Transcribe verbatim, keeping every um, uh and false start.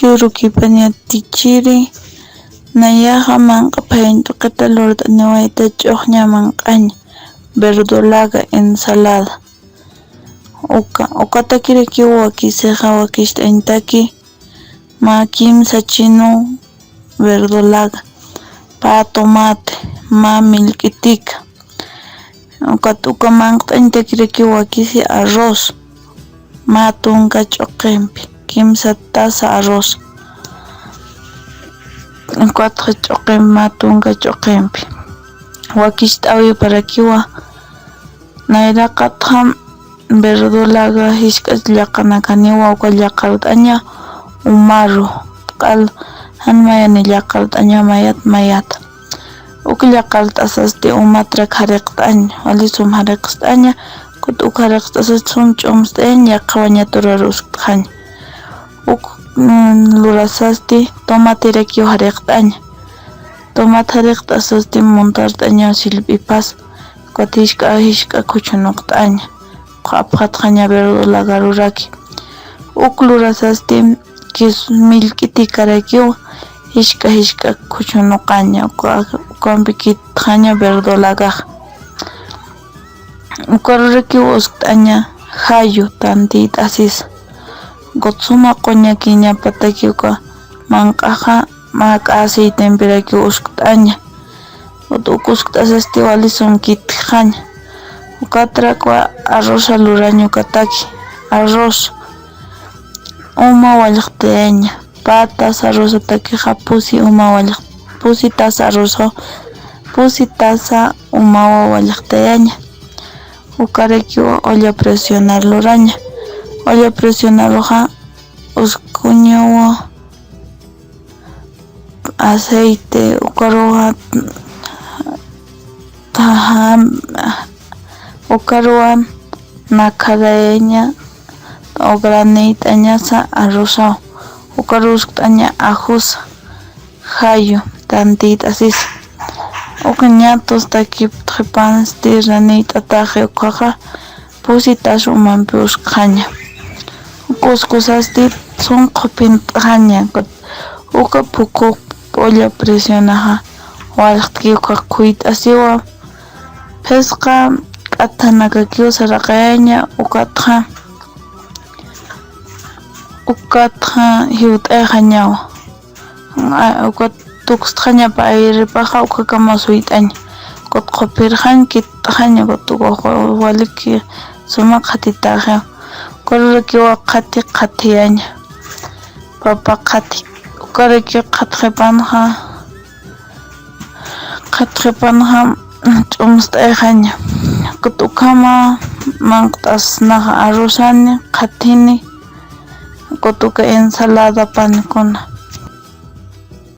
Yurukipaña tichiri, nayaxa manq'a phayañ t'uqita lurt'aniwayta ch'uxña manq'añ, verdolaga, ensalada. Uka, ukatakirakiw wakisixa wakist'añtaki, mä kimsa chinu verdolaga, pä tomate, mä millk'itika. Ukat uka manq't'añtakirakiw wakisi arroz, mä tunka ch'uqimpi, kimsa taza arroz. Ukatxa ch'uqimpi, mä tunka ch'uqimpi. Wakist'äwiparakiwa, nayraqatxa verdolaga jisk'a llaqanakaniwa, uka llaqart'aña umaru, q'al jan mayani llaqart'aña mayat mayat. Uk llaqart'asasti umatrak jariqt'añ, wali sum jariqst'aña, kut uk jariqt'asasti sum ch'umst'ayañ, yaqhawañatur aruskxañ. Uk, mm, lurasasti tomaterakiw jariqt'aña. Tomat jariqt'asasti muntart'añaw sillp'ipas, ukat jisk'a, jisk'a khuchhunuqt'aña. Uka apxatxaña verdolagaruraki. Uk lurasasti kis millk'itikarakiw jisk'a jisk'a khuchhunuqaña, uka, ukampi kitxaña verdolagax. Ukarurakiw uskt'aña jayu tantiyt'asis. Ukat suma quñakiñapataki uka manq'axa mä k'ä aceitempirakiw uskt'aña. Ukat uk uskt'asasti wali sum kitxaña. Ukatrakwa arroza lurañ ukataki. Arroz uma wallqtayaña. Pä taza arrozatakixa pusi uma wallq-, pusi taza arroza, pusi taza umawa wallqtayaña. Ukarakiwa olla presionar luraña. Olla presionaruxa uskuñawa aceite, ukaruwa, taja, ukaruwa nakharayaña o graneyt'añasa arrozaw, ukaru uskt'aña ajusa, jayu tantiyt'asisa. Uka ñatus takip qhipansti raniyt'ataxi, ukaxa pusi taza umampi uskxaña. Uka uskusasti sunqu phint'xaña, uka phuku olla presionaxa wallqtki uka khuyt'asiwa. Phisqa k'athanakakiw saraqayaña, ukatxa, ukatxa jiwt'ayxañawa. A, uka tukstxañapa ayripaxa ukhakama suyt'aña. Ukat qhuphirxañ, kit'xaña, ukat uka waliki suma qhatitaxiw. Ukarurakiwa qhati qhathiyaña. Papa qhati. Ukaraki qhatxipanxa, qhatxipanxa ch'umst'ayxaña. Ukat ukhama manq't'asnaxa arrozani, qhathini, ukat uka ensaladapan kuna.